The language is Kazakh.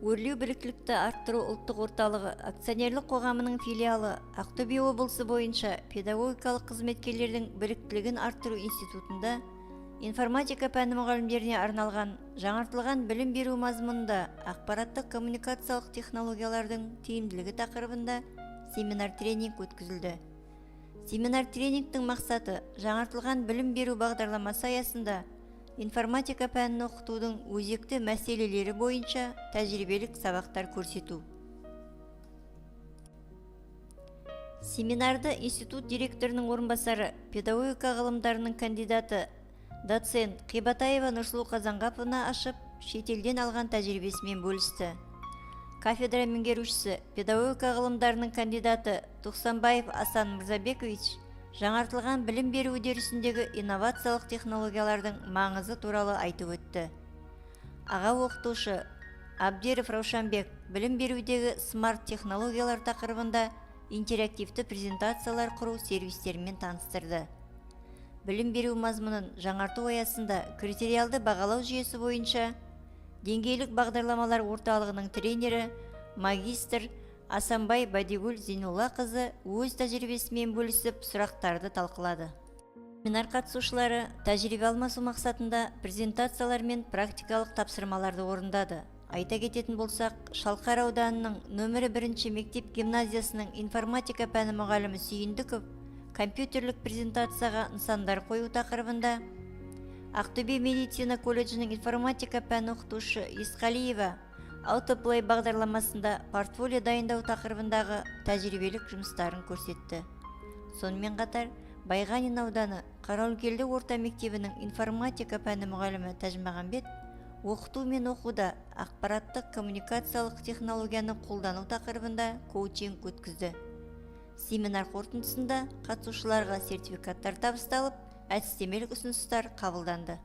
Өрлеу біліктілікті арттыру ұлттық орталығы акционерлік қоғамының филиалы Ақтөбе облысы бойынша педагогикалық қызметкерлердің біліктілігін арттыру институтында информатика пәні мұғалімдеріне арналған жаңартылған білім беру мазмұнында ақпараттық-коммуникациялық технологиялардың тиімділігі тақырыбында семинар-тренинг өткізілді. Семинар-тренингтің мақсаты жаңартылған білім беру бағдарламасы аясында информатика пәнін оқытудың өзекті мәселелері бойынша тәжірибелік сабақтар көрсету. Семинарды институт директорының орынбасары, педагогика ғылымдарының кандидаты, доцент Қибатаева Нұрсұлу Қазанғаповна ашып, шетелден алған тәжірибесімен бөлісті. Кафедра меңгерушісі, педагогика ғылымдарының кандидаты Тоқсанбаев Асан Мырзабекович жаңартылған білім беру үдерісіндегі инновациялық технологиялардың маңызы туралы айтып өтті. Аға оқытушы Абдиров Раушанбек білім берудегі смарт технологиялар тақырыбында интерактивті презентациялар құру сервистерімен таныстырды. Білім беру мазмұнын жаңарту аясында критериалды бағалау жүйесі бойынша деңгейлік бағдарламалар орталығының тренері, магистр Асанбай Бадигүл Зейноллақызы өз тәжірибесімен бөлісіп, сұрақтарды талқылады. Семинар қатысушылары тәжірибе алмасу мақсатында презентациялар мен практикалық тапсырмаларды орындады. Айта кететін болсақ, Шалқар ауданының нөмірі бірінші мектеп гимназиясының информатика пәні мұғалімі Сүйіндіков компьютерлік презентацияға нысандар қою тақырыбында, Ақтөбе медицина колледжінің информатика пәні оқытушы Есқалиева Аутоплей бағдарламасында портфолио дайындау тақырыбындағы тәжірибелік жұмыстарын көрсетті. Сонымен қатар Байғанин ауданы Қарауылкелді орта мектебінің информатика пәні мұғалімі Тәжмағамбет оқыту мен оқуда ақпараттық коммуникациялық технологияны қолдану тақырыбында коучинг өткізді. Семинар қорытындысында қатысушыларға сертификаттар табысталып, әдістемелік ұсыныстар қабылданды.